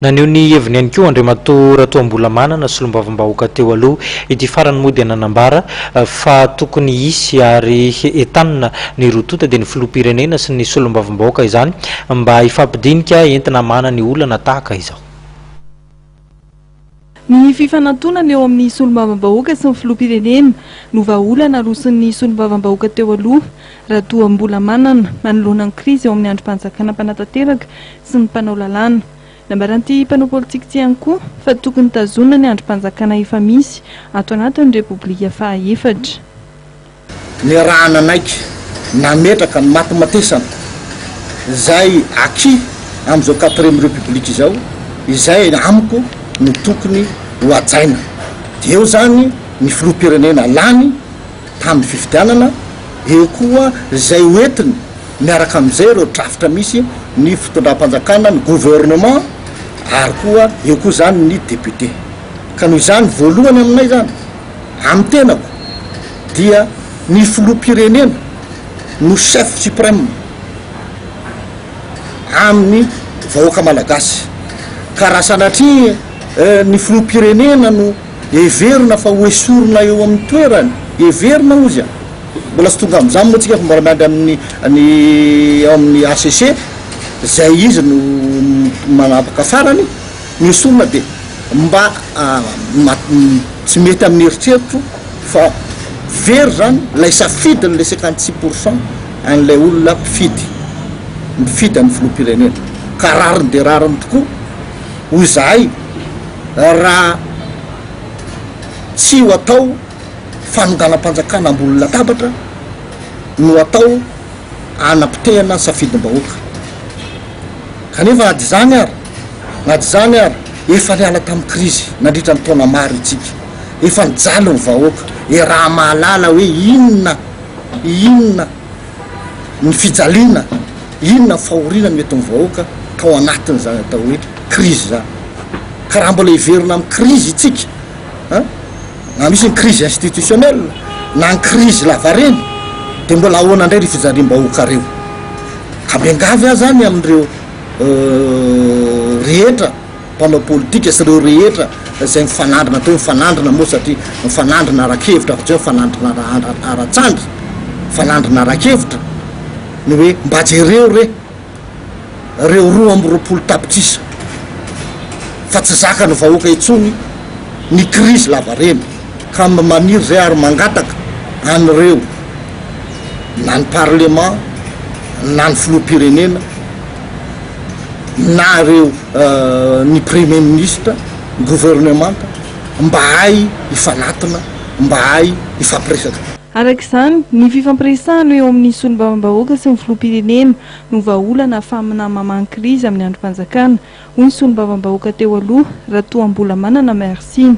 Naneho ny heviny ihany koa Andriamatoa Ratoambolamanana, solombavambahoaka teo aloha. Ity farany moa dia nanambara fa tokony hisy ary entanina ny roa tonta dia ny filoham-pirenena sy ny solombavambahoaka izany mba hifampidinika entina hamahana ny olana tahaka izao. Ny fifanantonana eo amin'ny solombavambahoaka sy ny filoham-pirenena no vahaolana aroson'ny solombavambahoaka teo aloha, Ratoambolamanana, manoloana ny krizy eo amin'ny andrim-panjakana mpanatanteraka sy ny mpanao lalàna. Nambaran'ity mpanao politika ity ihany koa fa tokony tazonina ny andrim-panjakana efa misy ato anatin'ny Repoblika fahaefatra. Niaraha-nanaiky nametraka ny matimatesana izay acquis amin'izao quatrième république izao, izay amiko no tokony ho hajaina. Dia eo izany ny filoham-pirenena lany tamin'ny fifidianana, eo koa izay ho entiny miaraka amin'izay ireo drafitra misy ny fitondram-panjakana, ny gouvernement, ary koa eo koa izany ny député. Ka noho izany voalohany aminay izany, amin'ny tenako, dia ny filoham-pirenena no chef suprême amin'ny vahoaka malagasy. Ka raha sanatria ny filoham-pirenena no heverina fa ho esorina eo amin'ny toerany, heverina hozy an! Mbola tsy tonga amin'izany moa tsika fa mbola miandry amin'ny ny ao amin'ny HCC izay izy no manapaka farany, ny esorina dia mba tsy mety amin'ny eritreritro fa very zany ilay safidin'ilay 56% an'ilay olona mpifidy, mifidy an'ny filoham-pirenena ka rariny dia rariny tokoa hoy izahay raha tsy ho atao fanonganam-panjakana ambony latabatra no atao hanapotehana ny safidim-bahoaka. Kanefa na dia izany ary, na dia izany ary, efa niala tamin'ny krizy nandritra ny taona maro itsika. Efa nijaly ny vahoaka. Iaraha-mahalala hoe inona, inona ny fijaliana, inona ny fahoriana noentin'ny vahoaka tao anatin'izany atao hoe krizy izany. Ka raha mbola hiverina amin'ny krizy itsika, an, Na misy ny crise institutionnelle na ny crise lavareny dia mbola ahoana indray ry fijaliam-bahoaka reo? Ka miangavy aho zany amin'ireo rehetra mpanao politika sy ireo rehetra izay mifanandrina atao hoe mifanandrina moa satria mifanandrina ara-kevitra fa tsy hoe mifanandrina ara-tsandry, mifanandrina ara-kevitra ny hoe mba jereo re reo 22 tapitrisa fa tsy zakany vahoaka intsony ny krizy lavareny ka mba maniry zay ary mangataka an'ireo na ny parlement na ny filoham-pirenena na reo ny premier ministre ny gouvernemanta mba hay hifanatona mba hay hifampiresaka. Araka izany, ny fifampiresahana eo amin'ny solombavambahoaka sy ny filoham-pirenena no vahaolana ahafahana mamaha ny krizy amin'ny andrim-panjakana, hoy ny solombavambahoaka teo aloha, Ratoambolamanana Merci.